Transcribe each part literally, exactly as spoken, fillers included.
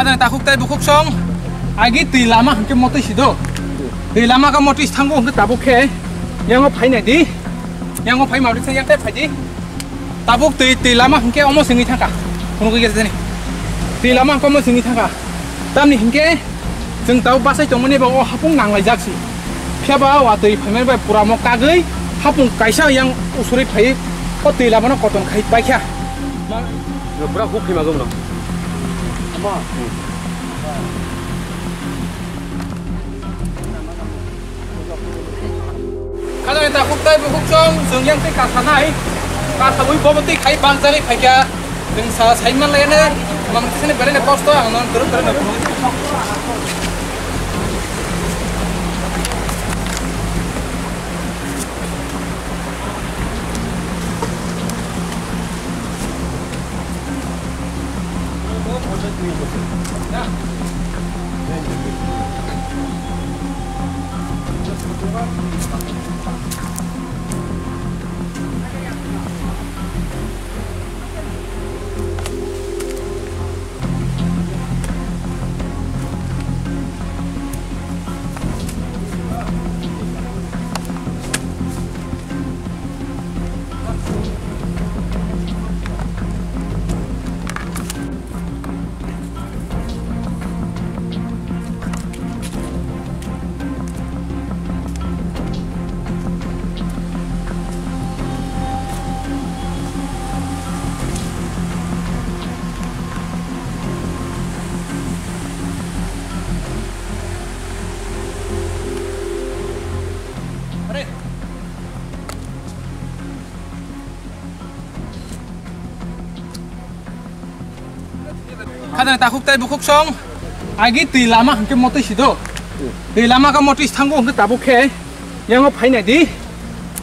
Ada takhuk tai bukhuk song. Agi twi lama hwnkhe motwi si do. Twi lama ka motwi si thango hwnkhe tabuk khe. Yango phai nai di. Yango phai mabri sa yak tai phai di. Tabuk twi, twi lama hwnkhe omo sengwi thangkha. Phunugwi gese jani. Twi lama hwnkhe omo sengwi thangkha. Tamni hwnkhe chwng tabuk bachai tongmani bo o hapung nanglaijak si. Phiya ba o twi phaimani bai pura mo kagwi hapung kaisa yang usurwi phai o twi lamano koton khai paikha. Pura huk phima gumno. Khajani takhuk tai bukhuk song, chwng yang tei kasanai. Kasaui bobo tei khai bangjagwi phaikha. Chwng sa saiman lainai, mamang tisani berene kosto ang non turut turut. Khajani takhuk tai bukhuk song, agi twi lama hwnkhe motwi si do. Twi lama ka motwi si thango hwnkhe tabuk khe yango phai nai di.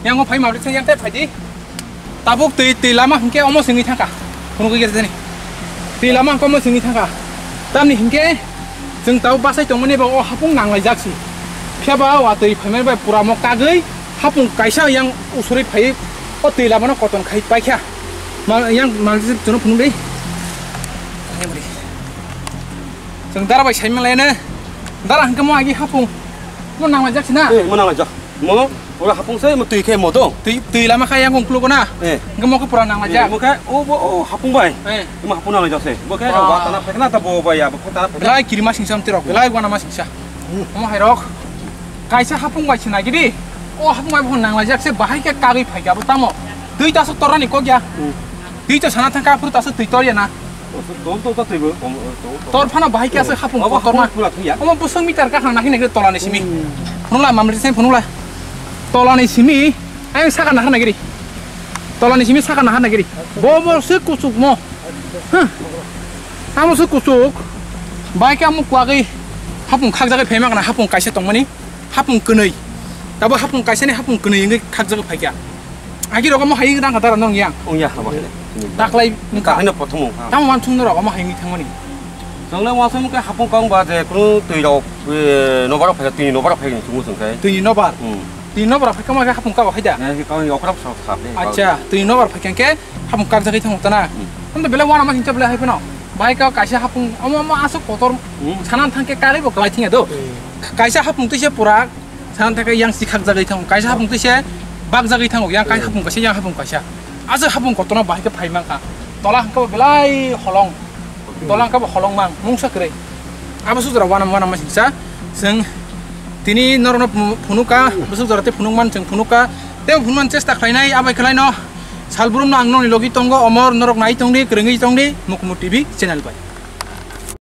Yango phai mabri sa yak tai phai di. Tabuk twi, twi lama hwnkhe omo sengwi thangkha. Phunugwi gese jani. Twi lama hwnkhe omo sengwi thangkha. Tamni hwnkhe chwng tabuk bachai tongmani bo o hapung nanglaijak si. Phiya ba o twi phaimani bai pura mo kagwi hapung kaisa yang usurwi phai o twi lamano koton khai paikha. Ma, yang mangsi chwngno phunuk dei. Chwng dara bai saiman lainai. Dara hwnkhe mo agi hapung. Mo nanglaijak si na? Eh, mo nanglaijak. Mo, ora hapung se, mo twi khe mo dong. Twi, twi lama kha yang ungklugo na? Eh. Hwnkhe mo khe pura nanglaijak. Eh, mo khe, o, bo, o, hapung bai. Eh. Mo hapung nanglaijak se. Bo khe, ba, tana phekna ta bo bai ya, bo khe tana phekna. Belai kirima singsa amtwi rok, belai wana ma singsa. Hmm. Omo hai rok. Kaisa hapung bai se nagidi. O hapung bai bo nanglaijak se, bahai khe kagwi phaikha bo tamo. Twi ta aswk torani kok ya. Hmm. Twi to sana thangkha, aphuru ta aswk twi tor ya na. Tong, tong, tong, twi bo, tong, tong. Tor phano bahai khe aswk hapung kotor ma. Obo hapung pura thwi ya. Omo bwswk meter kakhang nakhi nagiri tolani simi. Hmm. Phunukla, mamri sen phunukla. Tolani simi, ayang saka nahar nagiri. Tolani simi saka nahar nagiri. Bo, bo se kuchuk mo. Huh. Amo se kuchuk. Bahai khe amo kwagwi hapung khakjagwi phaima kana hapung kaisa tongmani. Hapung kwnwi. Tabo hapung kaisani hapung kwnwi wngwi khakjagwi phaikha. Agi rogo mo hai wngwi tangkha dara nong yang. Ong ya, haba. Daklai wngkha. Daklai no prothom wngkha. Tamo wansung no rogo mo hai wngwi thangmani. Chwngno wansung khe hapung kong ba je kunu twi rok, eh, nobar rok phaikha, twi nobar rok phaikha chwngno chwngkhe. Twi nobar. Hmm. Twi nobar phaikha ma khe hapung kabo hai da. Ne kong okra sa sa de. Acha, twi nobar phaikha khe hapung karjagwi thango tana. Hmm. Tamo belai wana ma singcha belai hai phano. Bahai kha kaisa hapung omo omo aswk kotor. Hmm. Sanan thangkhe karwi bo kwlai thangya do. Hmm. Kaisa hapung twi se pura Sana thangkhe yang si khakjagwi thango, kaisa hapung twi se bakjagwi thango, yang kaisa hapung kaisa, yang hapung kaisa. Aswk hapung kotorma bahai khe phai mankha. Tola hwnkhe bo belai holong. Tola hwnkhe bo holong mang, mungsa kwrwi. Abo sujra wana wana ma singsa. Chwng tini norokno phu-, phunukha, bwswk jora tei phunukman chwng phunukha. Tei phunukman chesta khlainai, abai khlaino. Salbrumno ang nokni logi tongo, omor norok nai tongdi, kwrwngwi tongdi, Mukhumu T V channel bai.